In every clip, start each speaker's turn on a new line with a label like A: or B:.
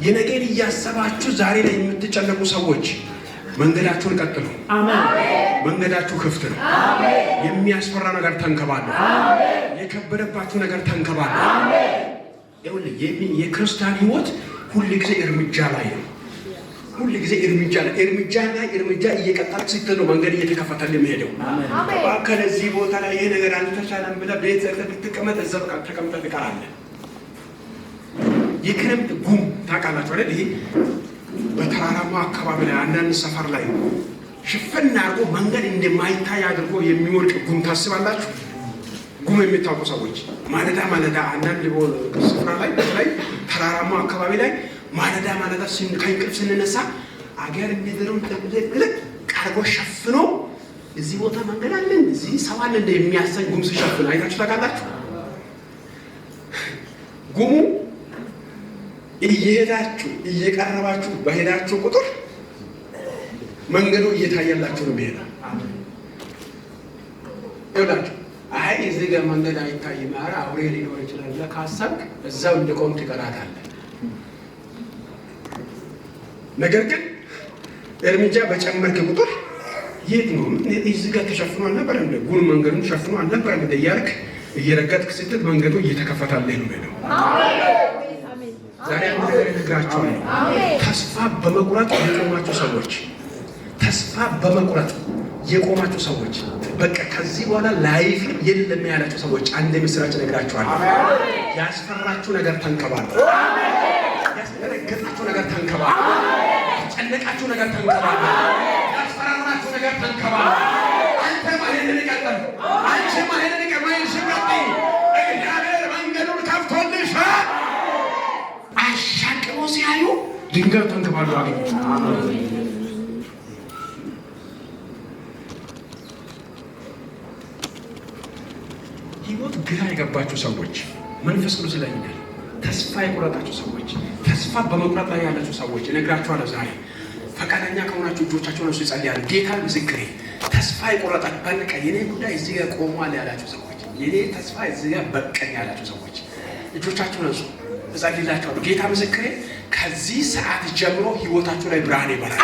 A: የነገን እያሰባችሁ ዛሬ ላይ የምትጨነቁ ሰዎች መንገዳችሁን ቀጥሉ። መንገዳችሁ ክፍት ነው። የሚያስፈራ ነገር ተንከባሏል። የከበደባችሁ ነገር ተንከባሏል። ይኸውልህ የክርስቲያን ሕይወት ሁል ጊዜ እርምጃ ላይ ነው። ሁል ጊዜ እርምጃ ላይ፣ እርምጃ ላይ እርምጃ እየቀጠልክ ስትል ነው መንገድ እየተከፈተልህ የሚሄደው። እባክህ ለዚህ ቦታ ላይ ይሄ ነገር አልተቻለም ብለህ ቤት ዘግተህ ብትቀመጥ እዛው በቃ ተቀምጠህ ትቀራለህ። የክረምት ጉም ታውቃላችሁ አይደል? ይሄ በተራራማ አካባቢ ላይ አንዳንድ ሰፈር ላይ ሽፍን አድርጎ መንገድ እንደማይታይ አድርጎ የሚወድቅ ጉም ታስባላችሁ? ጉም የምታውቁ ሰዎች ማለዳ ማለዳ አንዳንድ ስፍራ ላይ፣ በተለይ ተራራማ አካባቢ ላይ ማለዳ ማለዳ ከእንቅልፍ ስንነሳ አገር ምድሩን ጥቅልቅ አድርጎ ሸፍኖ እዚህ ቦታ መንገድ አለ፣ እዚህ ሰው አለ እንደ የሚያሰኝ ጉም ሲሸፍን አይታችሁ ታውቃላችሁ? ጉሙ እየሄዳችሁ እየቀረባችሁ በሄዳችሁ ቁጥር መንገዱ እየታየላችሁ ነው የሚሄደው። ይኸውላችሁ አይ እዚህ ጋር መንገድ አይታይም፣ ኧረ አውሬ ሊኖር ይችላል ብለህ ካሰብክ እዛው እንደቆምክ ትቀራታለህ። ነገር ግን እርምጃ በጨመርክ ቁጥር የት ነው፣ እዚህ ጋር ተሸፍኖ አልነበረም እንደ ጉም መንገዱን ሸፍኖ አልነበረም እንደ እያልክ እየረገጥክ ስትል መንገዱ እየተከፈታልህ ነው የሚሄደው። ዛሬ አንድ ነገር እነግራችኋለሁ። ተስፋ በመቁረጥ የቆማችሁ ሰዎች፣ ተስፋ በመቁረጥ የቆማችሁ ሰዎች፣ በቃ ከዚህ በኋላ life የለም ያላችሁ ሰዎች አንድ ምስራች እነግራችኋለሁ። ያስፈራችሁ ነገር ተንከባሏል። ያስደነገጣችሁ ነገር ተንከባሏል። ያስጨነቃችሁ ነገር ተንከባሏል። ያስፈራራችሁ ነገር ተንከባሏል። አንተ ማሄድን ቀጥል። አንቺ ማሄድን ማሄድሽን ቀጥይ። እግዚአብሔር መንገዱን ከፍቶልሻል። አሻቅበው ሲያዩ ድንጋዩ ተንከባሎ አገኙት። ህይወት ግራ የገባችሁ ሰዎች መንፈስ ቅዱስ ይለኛል። ተስፋ የቆረጣችሁ ሰዎች፣ ተስፋ በመቁረጥ ላይ ያላችሁ ሰዎች እነግራችኋለሁ ዛሬ ፈቃደኛ ከሆናችሁ እጆቻችሁን አንሱ፣ ይጸልያሉ። ጌታ ምስክሬ፣ ተስፋ የቆረጣችሁ፣ በቃ የኔ ጉዳይ እዚህ ጋር ቆሟል ያላችሁ ሰዎች፣ የኔ ተስፋ እዚህ ጋር በቀኝ ያላችሁ ሰዎች እጆቻችሁን አንሱ፣ እጸልይላችኋለሁ። ጌታ ምስክሬ፣ ከዚህ ሰዓት ጀምሮ ህይወታችሁ ላይ ብርሃን ይበራል።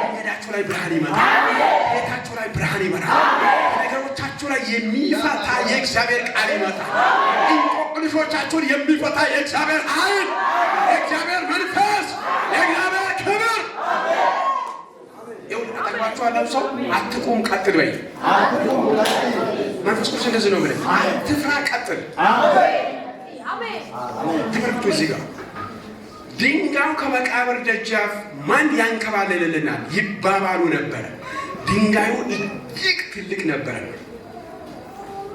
A: መንገዳችሁ ላይ ብርሃን ይመጣል። ቤታችሁ ላይ ብርሃን ይበራል። ነገሮቻችሁ ላይ የሚፈታ የእግዚአብሔር ቃል ይመጣል። እንቆቅልሾቻችሁን የሚፈታ የእግዚአብሔር ኃይል፣ የእግዚአብሔር መንፈስ፣ የእግዚአብሔር ክብር። ይኸውልህ አጠገባችሁ ያለው ሰው አትቁም፣ ቀጥል በይ። መንፈስ ቅዱስ እንደዚህ ነው የሚለው፣ አትፍራ፣ ቀጥል። ተመልክቶ እዚህ ጋር ድንጋዩ ከመቃብር ደጃፍ ማን ያንከባልልልናል ይባባሉ ነበረ። ድንጋዩ እጅግ ትልቅ ነበረ።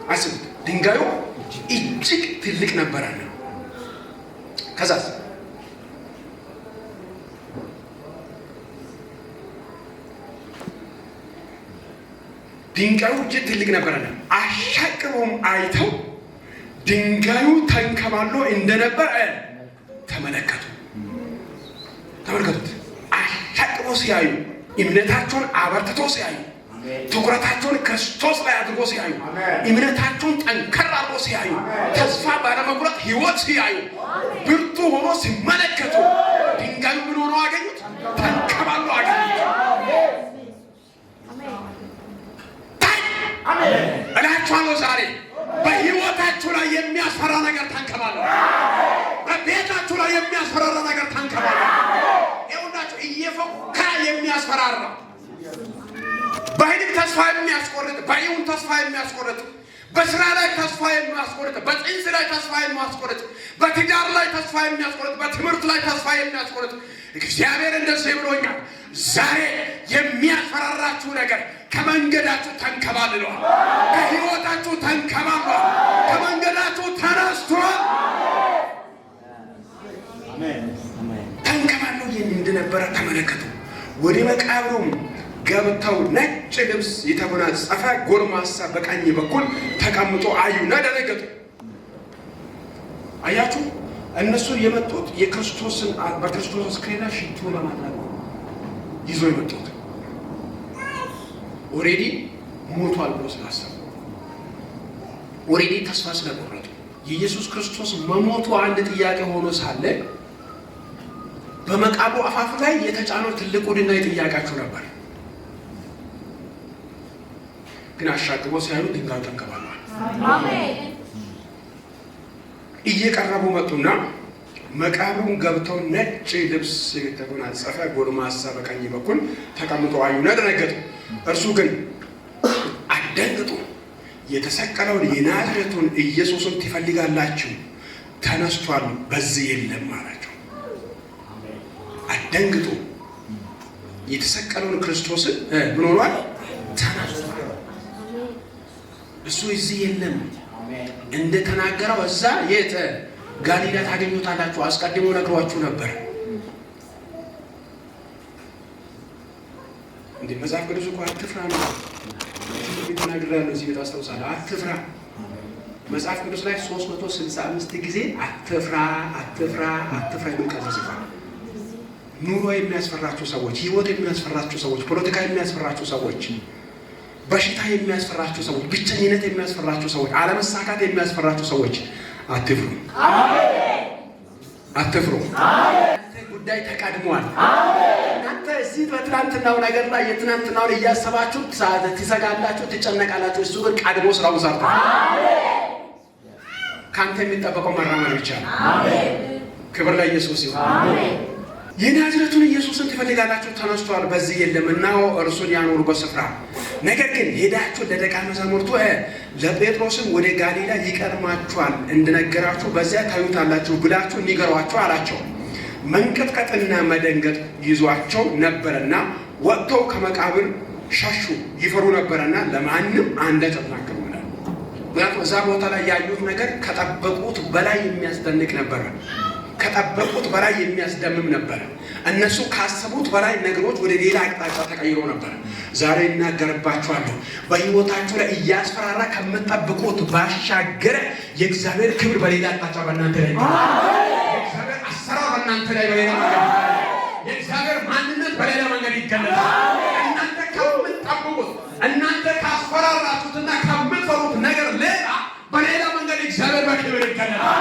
A: አስቡት፣ ድንጋዩ እጅግ ትልቅ ነበረ። ከዛስ ድንጋዩ እጅግ ትልቅ ነበረ። አሻቅበውም አይተው ድንጋዩ ተንከባሎ እንደነበር ተመለከቱ። ተመልከቱት። አሻቅበው ሲያዩ፣ እምነታቸውን አበርትቶ ሲያዩ፣ ትኩረታቸውን ክርስቶስ ላይ አድርጎ ሲያዩ፣ እምነታቸውን ጠንከር አድርጎ ሲያዩ፣ ተስፋ ባለመቁረጥ ሕይወት ሲያዩ፣ ብርቱ ሆኖ ሲመለከቱ ድንጋዩ ምን ሆኖ አገኙት? ተንከባሎ አገኙት። እላችኋለሁ ዛሬ በሕይወታችሁ ላይ የሚያስፈራ ነገር ተንከባሏል። በቤታችሁ ላይ የሚያስፈራራ ነገር ተንከባሏል። ይኸውላችሁ እየፎከረ የሚያስፈራራ፣ በህልም ተስፋ የሚያስቆርጥ፣ በይሁን ተስፋ የሚያስቆርጥ፣ በስራ ላይ ተስፋ የሚያስቆርጥ፣ በጽንስ ላይ ተስፋ የሚያስቆርጥ፣ በትዳር ላይ ተስፋ የሚያስቆርጥ፣ በትምህርት ላይ ተስፋ የሚያስቆርጥ እግዚአብሔር እንደዚህ ብሎኛል። ዛሬ የሚያስፈራራችሁ ነገር ከመንገዳችሁ ተንከባልሏል። ከህይወታችሁ ተንከባልሏል። ከመንገዳችሁ ተነስቷል። ተንከባሎ እንደነበረ ተመለከቱ። ወደ መቃብሩም ገብተው ነጭ ልብስ የተጎናጸፈ ጎልማሳ በቀኝ በኩል ተቀምጦ አዩና ደነገጡ። አያችሁ፣ እነሱ የመጡት የክርስቶስን በክርስቶስ አስክሬን ላይ ሽቱ ለማድረግ ነው ይዞ የመጡት። Already ሞቷል ብሎ ስላሰቡ፣ already ተስፋ ስለቆረጡ፣ የኢየሱስ ክርስቶስ መሞቱ አንድ ጥያቄ ሆኖ ሳለ በመቃብሩ አፋፍ ላይ የተጫነው ትልቁ ድንጋይ ጥያቄያቸው ነበር። ግን አሻቅቦ ሲያዩ ድንጋዩ ተንከባሏል። እየቀረቡ መጡና መቃብሩን ገብተው ነጭ ልብስ የተጎናጸፈ ጎልማሳ በቀኝ በኩል ተቀምጦ አዩና ደነገጡ። እርሱ ግን አትደንግጡ፣ የተሰቀለውን የናዝሬቱን ኢየሱስን ትፈልጋላችሁ፣ ተነስቷል፣ በዚህ የለም አላቸው። አትደንግጡ፣ የተሰቀለውን ክርስቶስን ምን ሆኗል? ተነስቷል። እሱ እዚህ የለም። እንደተናገረው እዛ የት ጋሊላ ታገኙታላችሁ፣ አስቀድሞ ነግሯችሁ ነበር። እንዴ መጽሐፍ ቅዱስ እኮ አትፍራ ነው ተናግሬያለሁ። እዚህ ቤት አስታውሳለሁ። አትፍራ መጽሐፍ ቅዱስ ላይ 365 ጊዜ አትፍራ፣ አትፍራ፣ አትፍራ የሚል ቃል ተጽፏል። ኑሮ የሚያስፈራችሁ ሰዎች፣ ህይወት የሚያስፈራችሁ ሰዎች፣ ፖለቲካ የሚያስፈራችሁ ሰዎች፣ በሽታ የሚያስፈራችሁ ሰዎች፣ ብቸኝነት የሚያስፈራችሁ ሰዎች፣ አለመሳካት የሚያስፈራችሁ ሰዎች አትፍሩ፣ አትፍሩ። ጉዳይ ተቀድሟል። እናንተ እዚህ በትናንትናው ነገር ላይ የትናንትናውን እያሰባችሁ ትሰጋላችሁ፣ ትጨነቃላችሁ። እሱ ግን ቀድሞ ስራውን ሰርቷል። ከአንተ የሚጠበቀው መራመድ ብቻ ነው። ክብር ለኢየሱስ ይሁን። የናዝሬቱን ኢየሱስን ትፈልጋላችሁ፣ ተነስቷል፣ በዚህ የለም፣ እነሆ እርሱን ያኖሩበት ስፍራ። ነገር ግን ሄዳችሁ ለደቀ መዛሙርቱ ለጴጥሮስም ወደ ጋሊላ ይቀድማችኋል እንደነገራችሁ በዚያ ታዩታላችሁ ብላችሁ ንገሯቸው አላቸው። መንቀጥቀጥና መደንገጥ ይዟቸው ነበረና ወጥተው ከመቃብር ሸሹ፣ ይፈሩ ነበረና ለማንም አንዳች አልተናገሩም ይላል። ምክንያቱም እዛ ቦታ ላይ ያዩት ነገር ከጠበቁት በላይ የሚያስደንቅ ነበረ። ከጠበቁት በላይ የሚያስደምም ነበረ። እነሱ ካሰቡት በላይ ነገሮች ወደ ሌላ አቅጣጫ ተቀይሮ ነበረ። ዛሬ እናገርባችኋለሁ፣ በሕይወታችሁ ላይ እያስፈራራ ከምትጠብቁት ባሻገረ የእግዚአብሔር ክብር በሌላ አቅጣጫ በእናንተ ላይ ይገለጣል። የእግዚአብሔር አሰራር በእናንተ ላይ በሌላ መንገድ ይገለጣል። የእግዚአብሔር ማንነት በሌላ መንገድ ይገለጣል። እናንተ ከምትጠብቁት፣ እናንተ ካስፈራራችሁትና ከምትፈሩት ነገር ሌላ በሌላ መንገድ እግዚአብሔር በክብር ይገለጣል።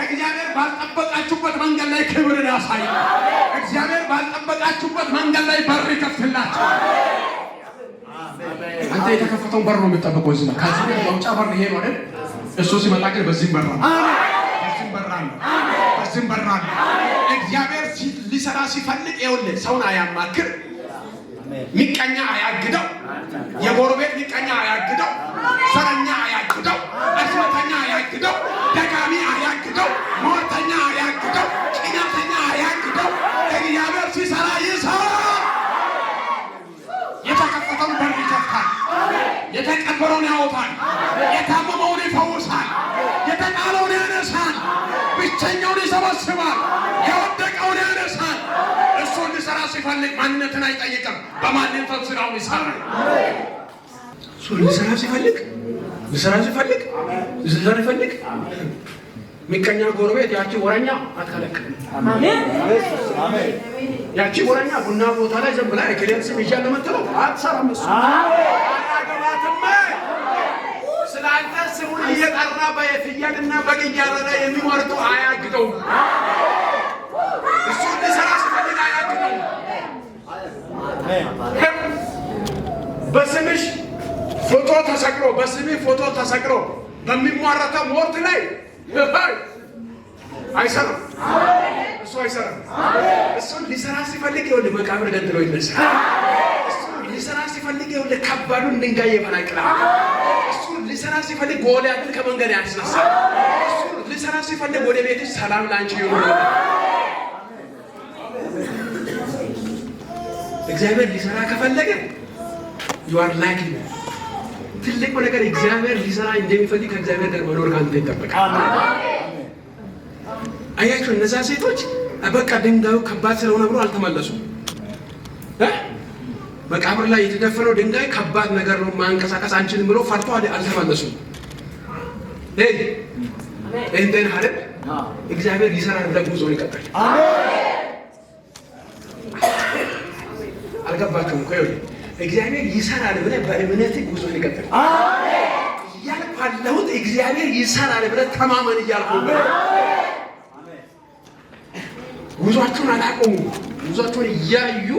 A: እግዚአብሔር ባልጠበቃችሁበት መንገድ ላይ ክብርን ያሳያል። እግዚአብሔር ባልጠበቃችሁበት መንገድ ላይ በር ይከፍትላችኋል። አንተ የተከፈተውን በር ነው የምጠብቀው። እዚህ ነው ከዚህ መውጫ በር ይሄ ነው አይደል? እሱ ሲመጣ ግን በዚህም በር ነው፣ በዚህም በር አለ፣ በዚህም በር አለ። እግዚአብሔር ሊሰራ ሲፈልግ ይኸውልህ ሰውን አያማክር፣ ምቀኛ አያግደው፣ የጎረቤት ምቀኛ አያግደው፣ ዘረኛ አያግደው፣ አስማተኛ አያግደው፣ ደጋሚ አያግደው፣ ሟርተኛ አያግደው፣ ቅናተኛ አያግደው። እግዚአብሔር ሲሰራ ይሰራል። የተከፈተውን በር ይከፍታል። የተቀበረውን ያወጣል። የታመመውን ይፈውሳል። የተጣለውን ያነሳል። ብቸኛውን ይሰበስባል። የወደቀውን ያነሳል። እሱ እንዲሰራ ሲፈልግ ማንነትን አይጠይቅም። በማንነቱ ስራውን ይሰራል። እሱ ሊሰራ ሲፈልግ ሊሰራ ሲፈልግ ሊሰራ ሲፈልግ ምቀኛ ጎረቤት ያቺ ወረኛ አትከለክልም። ያቺ ወረኛ ቡና ቦታ ላይ ዝም ብላ የክሌን ስም ይዣለሁ የምትለው አትሰራም። እሱ አያገባትም። ስለ አንተ ስሙን እየጠራ በፍየልና በግ እያረደ የሚመርጡ አያግደውም። እሱ እንዲሰራ ሲፈልግ አያግደውም። በስምሽ ፎቶ ተሰቅሎ በስምህ ፎቶ ተሰቅሎ በሚሟረተው ሞርት ላይ አይሰራም። እሱ አይሰራም። እሱ ሊሰራ ሲፈልግ ይኸውልህ መቃብር ገንጥሎ ይነሳል። እሱ ሊሰራ ሲፈልግ ይኸውልህ ከባዱን ድንጋይ ይፈናቅላል። እሱ ሊሰራ ሲፈልግ ጎልያድን ከመንገድ ያስነሳል። እሱ ሊሰራ ሲፈልግ ወደ ቤትሽ ሰላም ላንቺ ይሁን። እግዚአብሔር ሊሰራ ከፈለገ you are lucky። ትልቁ ነገር እግዚአብሔር ሊሰራ እንደሚፈልግ ከእግዚአብሔር ጋር መኖር ከአንተ ይጠበቃል። አያችሁ፣ እነዛ ሴቶች በቃ ድንጋዩ ከባድ ስለሆነ ብሎ አልተመለሱም። መቃብር ላይ የተደፈነው ድንጋይ ከባድ ነገር ነው፣ ማንቀሳቀስ አንችልም ብሎ ፈርቶ አልተመለሱም። ይህን አይደል እግዚአብሔር ይሰራል ብለህ ጉዞን ይቀጥል። አልገባችሁም እኮ? ይኸውልህ እግዚአብሔር ይሰራል ብለህ በእምነት ጉዞን ይቀጥል እያልኩ ያለሁት እግዚአብሔር ይሰራል ብለህ ተማመን እያልኩ። ጉዟቸውን አላቆሙም። ጉዟቸውን እያዩ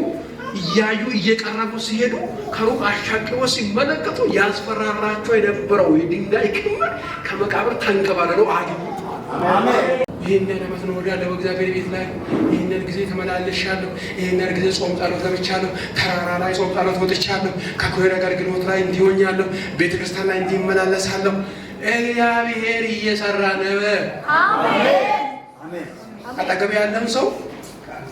A: እያዩ እየቀረቡ ሲሄዱ ከሩቅ አሻቅበው ሲመለከቱ ያስፈራራቸው የነበረው የድንጋይ ክምር ከመቃብር ተንከባልሎ አገኙት። ይህን ያህል ዓመት ኖሬያለሁ በእግዚአብሔር ቤት ላይ፣ ይህን ያህል ጊዜ ተመላልሻለሁ፣ ይህን ያህል ጊዜ ጾም ጸሎት ገብቻለሁ፣ ተራራ ላይ ጾም ጸሎት ወጥቻለሁ፣ ከ choir አገልግሎት ላይ እንዲሆኛለሁ፣ ቤተክርስቲያን ላይ እንዲመላለሳለሁ። እግዚአብሔር እየሰራ ነው። አጠገብ ያለም ሰው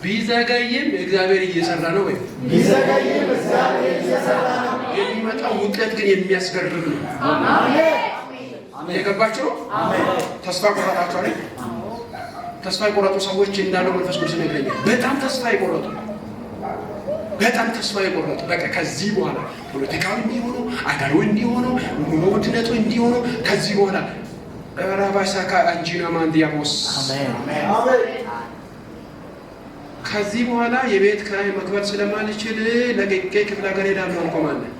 A: ቢዘገይም እግዚአብሔር እየሰራ ነው። ወይ
B: ቢዘገይም እግዚአብሔር እየሰራ ነው።
A: የሚመጣው ውጤት ግን የሚያስገርም ነው። የገባችሁ ነው። ተስፋ ቆረጣችሁ አይደል? ተስፋ የቆረጡ ሰዎች እንዳሉ መንፈስ ቅዱስ ይነግረኛል። በጣም ተስፋ የቆረጡ፣ በጣም ተስፋ የቆረጡ፣ በቃ ከዚህ በኋላ ፖለቲካው እንዲሆኑ፣ አገሩ እንዲሆኑ፣ ኑሮ ውድነቱ እንዲሆኑ፣ ከዚህ በኋላ ራባሳካ አንጂና ማንዲያሞስ፣ ከዚህ በኋላ የቤት ኪራይ መክፈል ስለማልችል ለቅቄ ክፍለ ሀገር ሄዳለሁ አልኮ። ማነህ?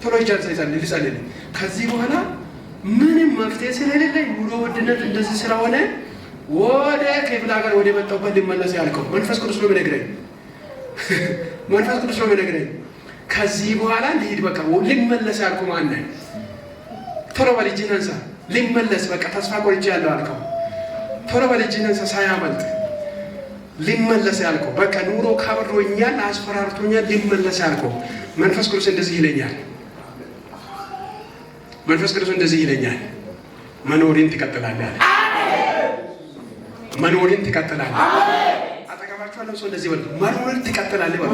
A: ቶሎ ይቻል ልጸልይ። ከዚህ በኋላ ምንም መፍትሄ ስለሌለኝ፣ ኑሮ ውድነት እንደዚህ ስለሆነ ወደ ክፍለ ሀገር ወደ መጣሁበት ልመለስ ያልከው፣ መንፈስ ቅዱስ ነው የሚነግረኝ። መንፈስ ቅዱስ ነው የሚነግረኝ። ከዚህ በኋላ ልሂድ፣ በቃ ልመለስ ያልከው ማነህ? ቶሎ በል እጅህን አንሳ። ልመለስ፣ በቃ ተስፋ ቆርጬ ያለው አልከው። ቶሎ በል እጅህን አንሳ ሳያመልጥ። ልመለስ ያልከው፣ በቃ ኑሮ ከብሮኛል፣ አስፈራርቶኛል፣ ልመለስ ያልከው፣ መንፈስ ቅዱስ እንደዚህ ይለኛል። መንፈስ ቅዱስ እንደዚህ ይለኛል። መኖሪን ትቀጥላለህ አለ። መኖሪን ትቀጥላለህ። አጠገባችሁ ያለው ሰው እንደዚህ በሉ፣ መኖርን ትቀጥላለህ በሉ።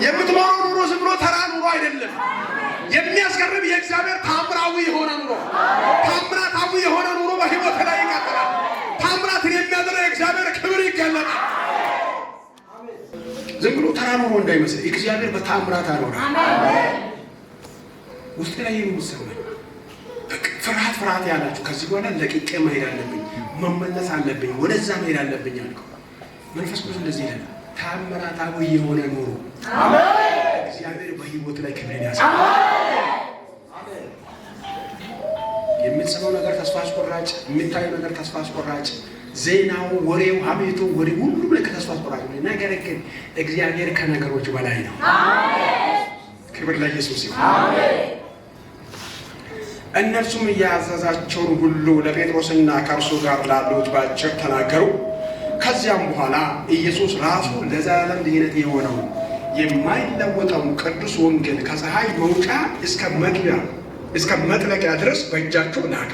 A: የምትኖረው ኑሮ ዝም ብሎ ተራ ኑሮ አይደለም። የሚያስገርም የእግዚአብሔር ታምራዊ የሆነ ኑሮ፣ ታምራታዊ የሆነ ኑሮ በህይወት ላይ ይቀጥላል። ታምራትን የሚያደርግ የእግዚአብሔር ክብር ይገለጣል። ዝም ብሎ ተራ ኑሮ እንዳይመስል፣ እግዚአብሔር በታምራት አኖራል። ውስጥ ላይ የሚሰማኝ ፍርሃት ፍርሃት ያላችሁ፣ ከዚህ በኋላ ለቅቄ መሄድ አለብኝ፣ መመለስ አለብኝ፣ ወደዛ መሄድ አለብኝ አልከው። መንፈስ ቅዱስ እንደዚህ ይላል፣ ታምራታዊ የሆነ ኑሮ እግዚአብሔር በህይወት ላይ ክብርን ያሳያል። የምትሰማው ነገር ተስፋ አስቆራጭ፣ የሚታየው ነገር ተስፋ አስቆራጭ፣ ዜናው፣ ወሬው፣ ሀሜቱ፣ ወሬ ሁሉም ላይ ተስፋ አስቆራጭ ነው። ነገር ግን እግዚአብሔር ከነገሮች በላይ ነው። ክብር ለኢየሱስ ይሁን። እነርሱም ያዘዛቸውን ሁሉ ለጴጥሮስና ከእርሱ ጋር ላሉት በአጭር ተናገሩ። ከዚያም በኋላ ኢየሱስ ራሱ ለዘላለም ድኅነት የሆነውን የማይለወጠውን ቅዱስ ወንጌል ከፀሐይ መውጫ እስከ መግቢያ እስከ መጥለቂያ ድረስ በእጃቸው ላከ።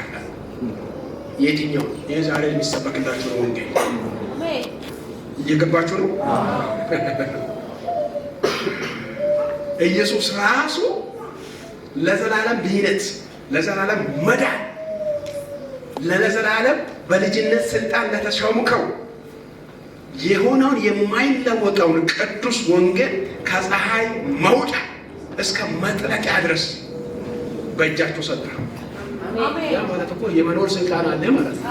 A: የትኛው? ይህ ዛሬ የሚሰበክላችሁ ነው ወንጌል። እየገባችሁ ነው? ኢየሱስ ራሱ ለዘላለም ድኅነት፣ ለዘላለም መዳን፣ ለዘላለም በልጅነት ስልጣን ለተሾምከው የሆነውን የማይለወጠውን ቅዱስ ወንጌል ከፀሐይ መውጫ እስከ መጥለቂያ ድረስ በእጃቸው ሰጠ። ያ ማለት እኮ የመኖር ስልጣን አለ ማለት ነው።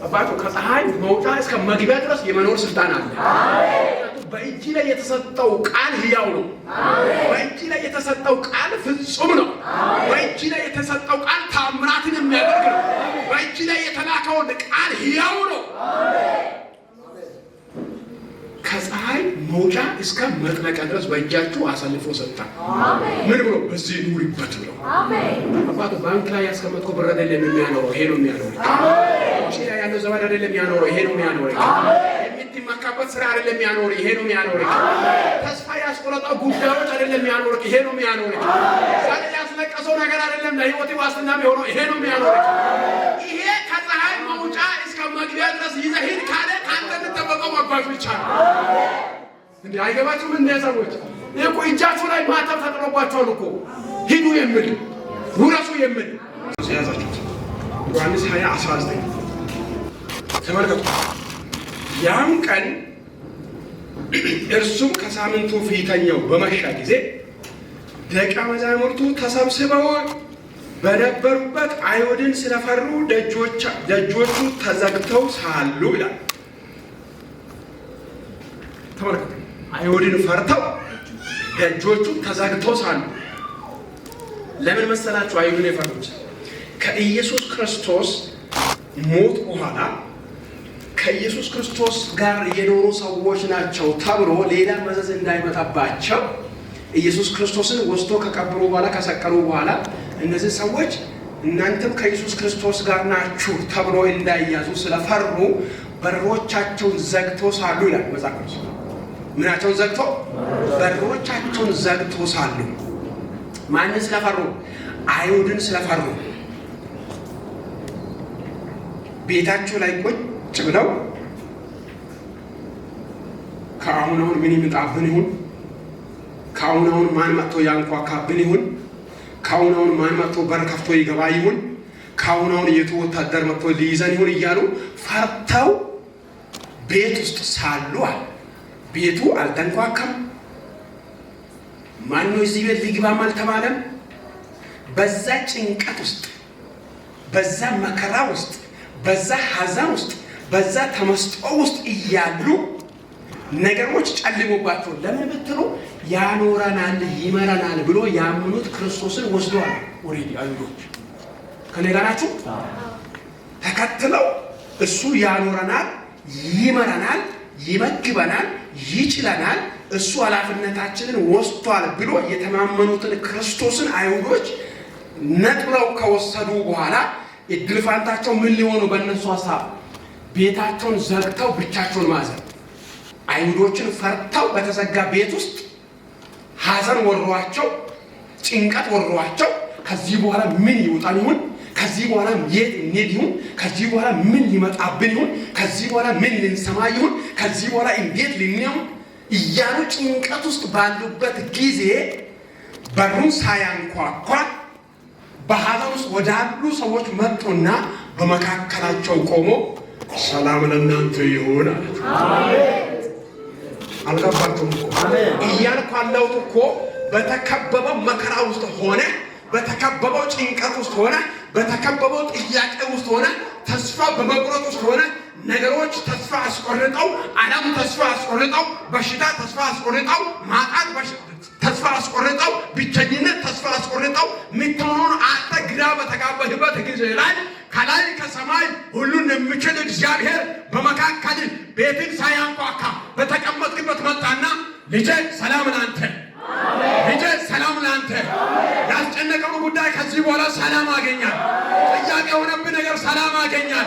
A: አባቱ ከፀሐይ መውጫ እስከ መግቢያ ድረስ የመኖር ስልጣን አለ። በእጅ ላይ የተሰጠው ቃል ሕያው ነው። በእጅ ላይ የተሰጠው ቃል ፍጹም ነው። በእጅ ላይ የተሰጠው ቃል ታምራትን የሚያደርግ ነው። በእጅ ላይ የተላከውን ቃል ሕያው ነው። ከፀሐይ መውጫ እስከ መጥለቂያ ድረስ በእጃችሁ አሳልፎ ሰጠ። ምን ብሎ? በዚህ ኑሪበት ብሎ። አባቱ ባንክ ላይ ያስቀመጥከው ብር አይደለም የሚያኖረው፣ ይሄ ነው የሚያኖረው። ውጪ ላይ ያለው ዘመድ አይደለም የሚያኖረው፣ ይሄ ነው የሚያኖረው። የምትመካበት ስራ አይደለም የሚያኖር፣ ይሄ ነው የሚያኖር። ተስፋ ያስቆረጠው ጉዳዮች አይደለም የሚያኖር፣ ይሄ ነው የሚያኖር። ዛሬ ያስለቀሰው ነገር አይደለም ለህይወት ዋስትና የሚሆነው፣ ይሄ ነው የሚያኖር። ይሄ ከፀሐይ መውጫ እስከ መግቢያ ድረስ ይዘህ ሂድ ካለ ከአንተ የምጠበቀው መጓዝ ብቻ ነው። እንዴ፣ አይገባችሁም? እንደ ሰዎች ይሄ እኮ እጃችሁ ላይ ማተብ ተጥሎባችኋል እኮ፣ ሂዱ የሚል፣ ውረሱ የሚል ያዛችሁት። ዮሐንስ 20 19 ተመልከቱ። ያም ቀን እርሱም ከሳምንቱ ፊተኛው በመሻ ጊዜ ደቀ መዛሙርቱ ተሰብስበው በነበሩበት አይሁድን ስለፈሩ ደጆቹ ተዘግተው ሳሉ ይላል። ተመልከቱ። አይሁድን ፈርተው ደጆቹ ተዘግተው ሳሉ። ለምን መሰላችሁ አይሁድን የፈሩት? ከኢየሱስ ክርስቶስ ሞት በኋላ ከኢየሱስ ክርስቶስ ጋር የኖሩ ሰዎች ናቸው ተብሎ ሌላ መዘዝ እንዳይመጣባቸው፣ ኢየሱስ ክርስቶስን ወስዶ ከቀበሩ በኋላ፣ ከሰቀሉ በኋላ፣ እነዚህ ሰዎች እናንተም ከኢየሱስ ክርስቶስ ጋር ናችሁ ተብሎ እንዳይያዙ ስለፈሩ በሮቻቸውን ዘግቶ ሳሉ ይላል መጽሐፍ ቅዱስ። ምናቸውን ዘግቶ? በሮቻቸውን ዘግቶ ሳሉ። ማንን ስለፈሩ? አይሁድን ስለፈሩ ቤታቸው ላይ ቁጭ ብለው ከአሁን አሁን ምን ይመጣብን ይሁን? ከአሁን አሁን ማን መጥቶ ያንኳኳብን ይሁን? ከአሁን አሁን ማን መጥቶ በር ከፍቶ ይገባ ይሁን? ከአሁን አሁን የቱ ወታደር መጥቶ ሊይዘን ይሁን እያሉ ፈርተው ቤት ውስጥ ሳሉ አለ። ቤቱ አልተንኳኳም። ማነው እዚህ ቤት ሊግባም አልተባለም። በዛ ጭንቀት ውስጥ፣ በዛ መከራ ውስጥ፣ በዛ ሀዘን ውስጥ፣ በዛ ተመስጦ ውስጥ እያሉ ነገሮች ጨልሞባቸው፣ ለምን ብትሉ ያኖረናል፣ ይመረናል ብሎ ያምኑት ክርስቶስን ወስደዋል። Already አይሁዶች ከኔ ጋር ናችሁ? ተከትለው እሱ ያኖረናል፣ ይመረናል፣ ይመግበናል፣ ይችለናል፣ እሱ ኃላፊነታችንን ወስዷል ብሎ የተማመኑትን ክርስቶስን አይሁዶች ነጥለው ከወሰዱ በኋላ እድል ፋንታቸው ምን ሊሆኑ? በእነሱ ሀሳብ ቤታቸውን ዘግተው ብቻቸውን ማዘን። አይሁዶችን ፈርተው በተዘጋ ቤት ውስጥ ሀዘን ወሯቸው፣ ጭንቀት ወሯቸው፣ ከዚህ በኋላ ምን ይውጣን ይሁን? ከዚህ በኋላ የት እንሄድ ይሁን? ከዚህ በኋላ ምን ሊመጣብን ይሁን? ከዚህ በኋላ ምን ልንሰማ ይሁን? ከዚህ በኋላ እንዴት ልንሆን እያሉ ጭንቀት ውስጥ ባሉበት ጊዜ በሩን ሳያንኳኳ በሀዘን ውስጥ ወዳሉ ሰዎች መጡና በመካከላቸው ቆሞ ሰላም ለእናንተ ይሁን አለ። አልገባችሁም እኮ? እያልኩ ያለሁት እኮ በተከበበው መከራ ውስጥ ሆነ፣ በተከበበው ጭንቀት ውስጥ ሆነ፣ በተከበበው ጥያቄ ውስጥ ሆነ፣ ተስፋ በመቁረጥ ውስጥ ሆነ፣ ነገሮች ተስፋ አስቆርጠው፣ ዓለም ተስፋ አስቆርጠው፣ በሽታ ተስፋ አስቆርጠው፣ ማጣት ተስፋ አስቆርጠው፣ ብቸኝነት ተስፋ አስቆርጠው፣ የምትሆነውን አጥተህ ግራ በተጋባህበት ጊዜ ላይ ከላይ ከሰማይ ሁሉን የሚችል እግዚአብሔር በመካከል ቤትን ሳያንኳኳ በተቀመጥክበት መጣና ልጄ ሰላም ላንተ፣ ልጄ ሰላም ላንተ። ያስጨነቀውን ጉዳይ ከዚህ በኋላ ሰላም አገኛል። ጥያቄ የሆነብህ ነገር ሰላም አገኛል።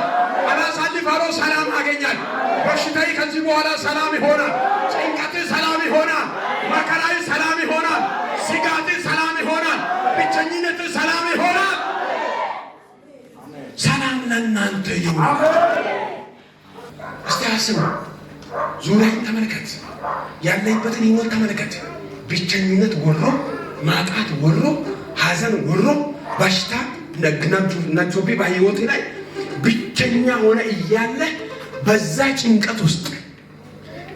A: አላሳልፍ አለው ሰላም አገኛል። በሽታዬ ከዚህ በኋላ ሰላም ይሆናል። ጭንቀትህ ሰላም ይሆናል። መከራዬ ሰላም ይሆናል። ስጋትህ ሰላም ይሆናል። ብቸኝነትህ ሰላም ይሆናል። ሰላም ለእናንተ ይሁን። እስቲ አስቡ። ዙሪያን ተመልከት። ያለህበትን ህይወት ተመልከት። ብቸኝነት ወሮ፣ ማጣት ወሮ፣ ሀዘን ወሮ፣ በሽታ ነግሶብህ በህይወት ላይ ብቸኛ ሆነ እያለ በዛ ጭንቀት ውስጥ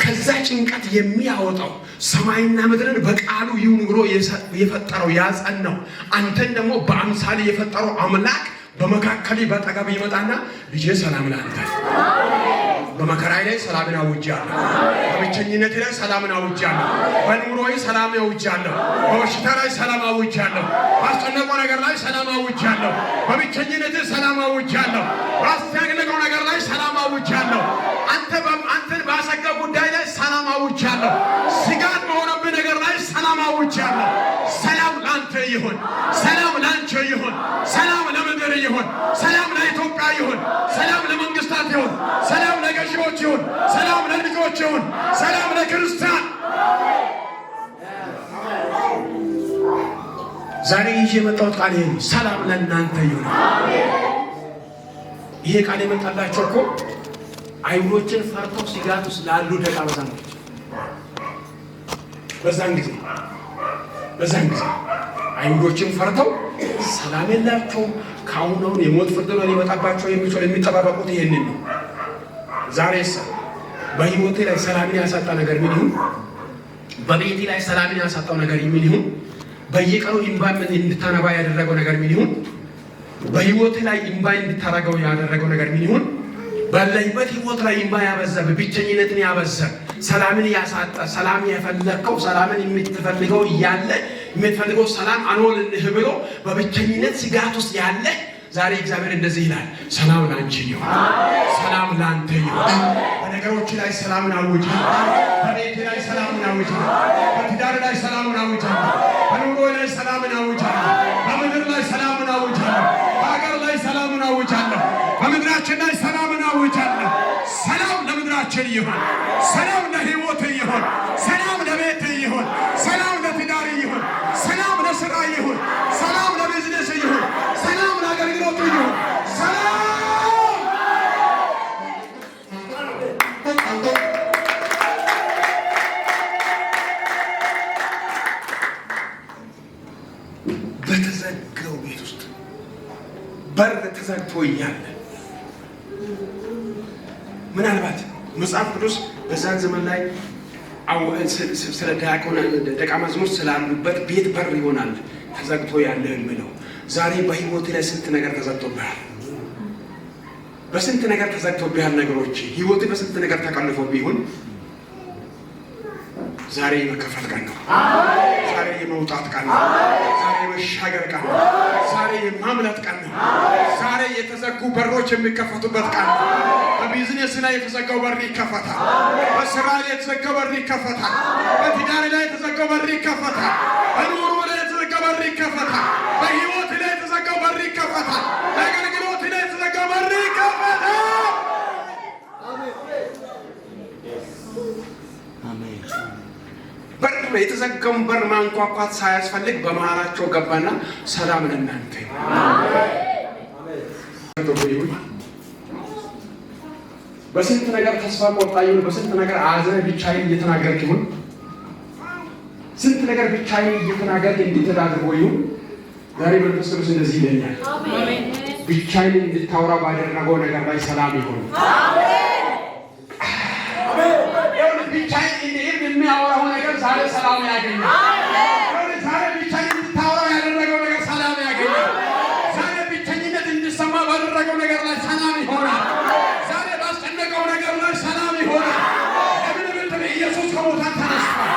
A: ከዛ ጭንቀት የሚያወጣው፣ ሰማይና ምድርን በቃሉ ይሁን ብሎ የፈጠረው፣ ያጸናው፣ አንተን ደግሞ በአምሳሌ የፈጠረው አምላክ በመካከል በጠገብ ይመጣና ልጄ ሰላም ላንተ፣ በመከራዬ ላይ ሰላምን አውጃለሁ። በብቸኝነቴ ላይ ሰላምን አውጃለሁ። በኑሮዬ ሰላም አውጃለሁ። በበሽታ ላይ ሰላም አውጃለሁ። ባስጨነቀው ነገር ላይ ሰላም አውጃለሁ። በብቸኝነቴ ሰላም አውጃለሁ። ባስጨነቀው ነገር ላይ ሰላም አውጃለሁ። አንተን ባሰጋው ጉዳይ ላይ ሰላም አውጃለሁ። ስጋት በሆነብህ ነገር ላይ ሰላም አውጃለሁ። ሰላም ላንተ ይሁን። ሰላም ላንቺ ይሁን። ሰላም ለምድር ይሁን። ሰላም ለኢትዮጵያ ይሁን። ሰላም ለመንግስታት ይሁን። ሰላም ለገዢዎች ይሁን። ሰላም ለልጆች ይሁን። ሰላም ለክርስቲያን። ዛሬ ይዤ የመጣሁት ቃል ይሄ ነው። ሰላም ለእናንተ ይሁን። ይሄ ቃል የመጣላቸው እኮ አይሁዶችን ፈርተው ስጋት ውስጥ ላሉ ደቀ መዛሙርት በዛን ጊዜ አይሁዶችን ፈርተው ሰላም የላቸውም። ከአሁን አሁን የሞት ፍርድ ነው ሊመጣባቸው የሚችል፣ የሚጠባበቁት ይሄንን ነው። ዛሬስ በህይወቴ ላይ ሰላምን ያሳጣ ነገር ምን ይሁን? በቤቴ ላይ ሰላምን ያሳጣው ነገር ምን ይሁን? በየቀኑ እንባ እንድታነባ ያደረገው ነገር ምን ይሁን? በህይወቴ ላይ እንባ እንድታረገው ያደረገው ነገር ምን ይሁን? ባለህበት ህይወት ላይ እንባ ያበዛ፣ ብቸኝነትን ያበዛ፣ ሰላምን ያሳጣ፣ ሰላም የፈለግከው፣ ሰላምን የምትፈልገው እያለ የምትፈልገው ሰላም አልሆንልህ ብሎ በብቸኝነት ስጋት ውስጥ ያለ ዛሬ እግዚአብሔር እንደዚህ ይላል፣ ሰላም ለአንቺ ይሁን፣ ሰላም ለአንተ ይሁን። በነገሮች ላይ ሰላምን አውጃለሁ። በቤት ላይ ሰላምን አውጃለሁ። በትዳር ላይ ሰላምን አውጃለሁ። በኑሮ ላይ ሰላምን አውጃለሁ። በምድር ላይ ሰላምን አውጃለሁ። በሀገር ላይ ሰላምን አውጃለሁ። በምድራችን ላይ ሰላምን አውጃለሁ። ሰላም ለምድራችን ይሁን። ሰላም ለሕይወት ይሁን። ሰላም ለቤት ይሁን። ሰላም ለትዳር ይሁን። ሰላም ለስራ ይሁን። ሰላም ለቢዝነስ ይሁን። ሰላም ለአገልግሎቱ ይሁን። ሰላም። በተዘጋው ቤት ውስጥ በር ተዘግቶ እያለ፣ ምናልባት መጽሐፍ ቅዱስ በዛን ዘመን ላይ ስለ ደቀ መዝሙር ስላሉበት ቤት በር ይሆናል ተዘግቶ ያለ የሚለው። ዛሬ በህይወት ላይ ስንት ነገር ተዘግቶብሃል። በስንት ነገር ተዘግቶብሃል ነገሮች፣ ህይወት በስንት ነገር ተቀልፎ ቢሆን ዛሬ የመከፈት ቀን ነው። ዛሬ የመውጣት ቀን ነው። ዛሬ የመሻገር ቀን ነው። ዛሬ የማምለጥ ቀን ነው። ዛሬ የተዘጉ በሮች የሚከፈቱበት ቀን ነው። በቢዝነስ ላይ የተዘጋው በር ይከፈታል። በስራ ላይ የተዘጋው በር ይከፈታል። በትዳር ላይ የተዘጋው በር ይከፈታል። በኑሮ ላይ የተዘጋው በር ይከፈታል። በህይወት ላይ የተዘጋው በር ይከፈታል። በአገልግሎት ላይ የተዘጋው በር ይከፈታል። በር የተዘጋውን በር ማንኳኳት ሳያስፈልግ በመሃላቸው ገባና ሰላም ለእናንተ ይሁን። በስንት ነገር ተስፋ ቆርጣ ይሁን፣ በስንት ነገር አዘን ብቻዬን እየተናገርክ ይሁን፣ ስንት ነገር ብቻዬን እየተናገርክ እንድትዳድርጎ ይሁን፣ ዛሬ መንፈስ ቅዱስ እንደዚህ ይለኛል፣ ብቻዬን እንድታወራ ባደረገው ነገር ላይ ሰላም ይሁን። ብቻዬን የሚያወራው ነገር ዛሬ ሰላም ያገኛል። ዛሬ ብቻዬን እንድታወራው ያደረገው ነገር ሰላም ያገኛል። ዛሬ ብቸኝነት እንዲሰማ ባደረገው ነገር ላይ ሰላም ይሆናል። ዛሬ ባስጨነቀው ነገር ላይ ሰላም ይሆናል። ለምን ብትል ኢየሱስ ከሙታን ተነስቷል።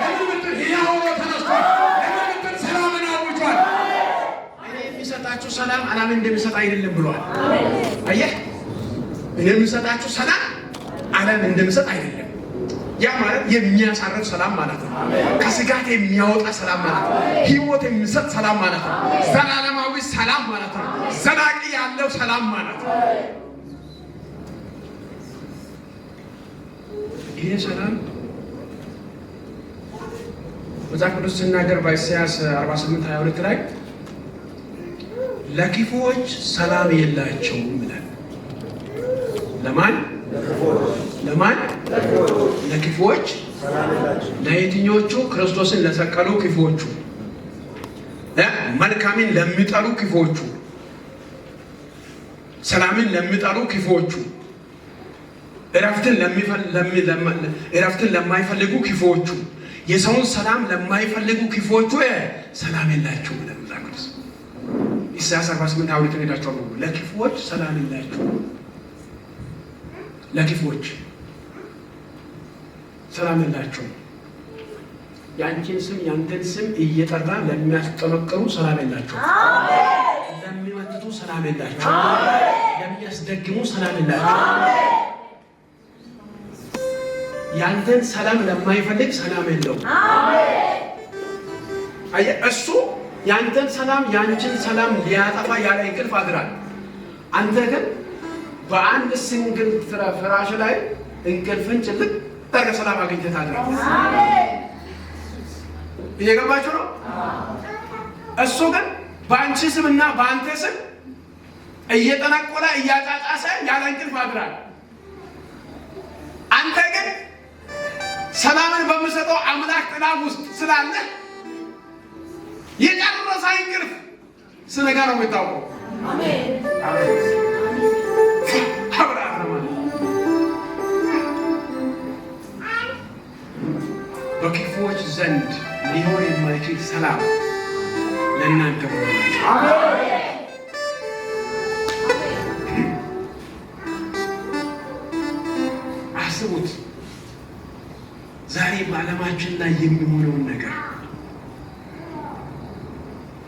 A: ለምን ብትል ሕያው ሆኖ ተነስቷል። ለምን ብትል ሰላምን አውጇል። እኔ የሚሰጣችሁ ሰላም ዓለም እንደሚሰጥ አይደለም ብሏል። አየህ፣ እኔ የሚሰጣችሁ ሰላም ዓለም እንደሚሰጥ አይደለም። ያ ማለት የሚያሳርፍ ሰላም ማለት ነው። ከስጋት የሚያወጣ ሰላም ማለት ነው። ሕይወት የሚሰጥ ሰላም ማለት ነው። ዘላለማዊ ሰላም ማለት ነው። ዘላቂ ያለው ሰላም ማለት ነው። ይሄ ሰላም መጽሐፍ ቅዱስ ሲናገር በኢሳይያስ 48:22 ላይ ለክፉዎች ሰላም የላቸውም ይላል። ለማን? ለማን? ለክፉዎች። ለየትኞቹ? ክርስቶስን ለሰቀሉ ክፉዎቹ፣ መልካምን ለሚጠሉ ክፉዎቹ፣ ሰላምን ለሚጠሉ ክፉዎቹ፣ እረፍትን ለማይፈልጉ ክፉዎቹ፣ የሰውን ሰላም ለማይፈልጉ ክፉዎቹ ሰላም የላቸውም ይላል መጽሐፍ ቅዱስ። ኢሳይያስ 48:22 ሄዳችሁ አንብቡ። ለክፉዎች ሰላም የላቸውም። ለክፉዎች ሰላም የላቸውም። የአንቺን ስም የአንተን ስም እየጠራ ለሚያስጠነቅሩ ሰላም የላቸውም። ለሚመትቱ ሰላም የላቸውም። ለሚያስደግሙ ሰላም የላቸውም። ያንተን ሰላም ለማይፈልግ ሰላም የለውም። አየህ፣ እሱ ያንተን ሰላም ያንቺን ሰላም ሊያጠፋ ያለ እንቅልፍ አድራል። አንተ ግን በአንድ single ፍራሽ ላይ እንቅልፍን ጭልጥ አድርገህ ሰላም አግኝተህ ታድራለህ። እየገባችሁ ነው? እሱ ግን በአንቺ ስምና በአንተ ስም እየጠነቆለ እያጫጫሰ ያለ እንቅልፍ አድራል። አንተ ግን ሰላምን በምሰጠው አምላክ ጥላ ውስጥ ስላለህ የጨረሰ እንቅልፍ ስነጋ ነው የሚታወቀው። በክፉዎች ዘንድ ሊሆን የማይችል ሰላም ለእናንተ ሆኖላችሁ። አስቡት፣ ዛሬ በዓለማችን ላይ የሚሆነውን ነገር።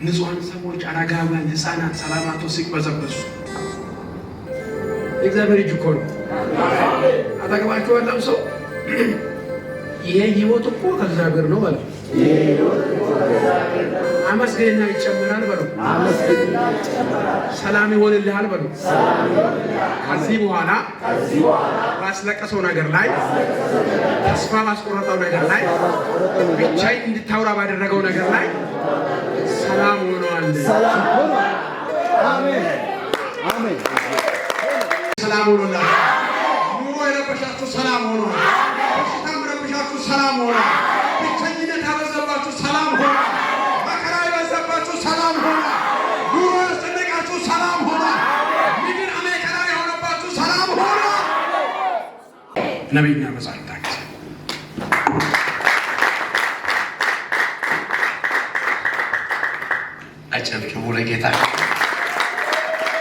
A: ንጹሐን ሰዎች፣ አረጋውያን፣ ህፃናት ሰላም አጥተው ሲቅበዘበዙ የእግዚአብሔር እጅ እኮ ነው። አጠገባችሁ ያለው ሰው ይሄ ህይወት እኮ ከእግዚአብሔር ነው በለው። አመስግንና ይጨምራል በለው። ሰላም ይሆንልሃል በለው። ከዚህ በኋላ ባስለቀሰው ነገር ላይ፣ ተስፋ ባስቆረጠው ነገር ላይ፣ ብቻዬን እንድታወራ ባደረገው ነገር ላይ ሰላም ሆኗል።
B: ሰላም ሆኗል። አሜን አሜን።
A: ሰላም ሆኖላችሁ፣ ኑሮ የረበሻችሁ ሰላም ሆኗል። በሽታም ረብሻችሁ ሰላም ሆኗል። ብቸኝነት ያበዛባችሁ ሰላም ሆኗል። መከራ የበዛባችሁ ሰላም ሆኗል። ኑሮ ያስጨነቃችሁ ሰላም ሆኗል። ምድር አሜከላ የሆነባችሁ ሰላም ሆኗል። ነቢይና መጽሐፍ ታገዘ።
C: አጨብጭቡ ለጌታ።